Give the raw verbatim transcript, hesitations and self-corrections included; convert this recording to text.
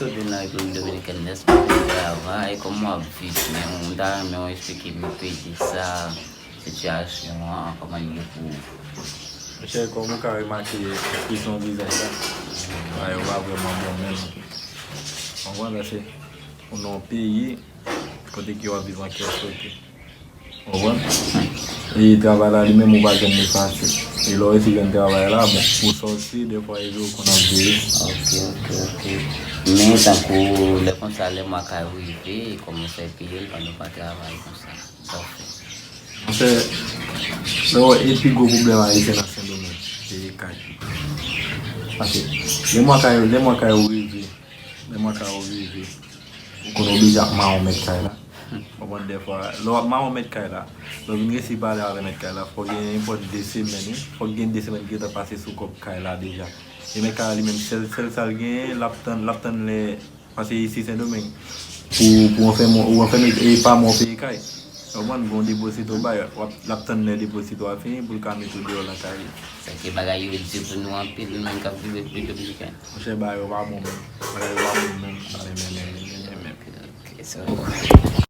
Sot vin nan Repiblik Dominikèn, lè sot travay, kòman w ap viv? Men, m ta renmen w eksplike m peyi sa, sitiyasyon an, kòman l ye pou ou. Monchè, kòm ou ka remake ekspresyon vizaj la, bagay yo pa vrèman bon menm. Konprann, paske ou nan yon peyi kote ke w ap viv an kè sote. Ou konprann? E travay la li menm ou pa jwenn li fasil. E lè w resi jwenn travay la, bon, ou sòti, defwa rive ou konn ap veye. Ok, ok, ok. Men tankou lè konsa, lè mwa kay ou rive, kòman w fè peye l pandan w pa travay konsa? Sa w fè? Monchè, lè w wè e pi gwo pwoblèm ayisyen nan Sendomeng, peye kay. Paske lè mwa kay, lè mwa kay ou rive, lè mwa kay ou rive, ou konn oblije ap mawon mèt kay la. Ou konprann, defwa, lè w ap mawon mèt kay la, lè w vin resi pale avè mèt kay la, fò gen nenpòt de semèn, wi. Fò gen de semèn ki gentan pase sou kòb kay la deja. E mèt kay la li menm, sèl, sèl sa l genyen, l ap tann, l ap tann lè, paske isi Sendomeng, pou, pou w anfèmen, ou anfèmen, e pa mwen w peye kay. Ou konprann, gen yon depozito w bay, w ap, l ap tann lè depozito a fini pou l ka mete w deyò nan kay li. Sa ke bagay yo di pou nou anpil, nou menm k ap viv Repiblik Dominikèn. Monchè, bagay yo pa bon menm. Bagay yo pa bon menm. Menm, menm, menm, menm, menm, menm. Ok, ok, so.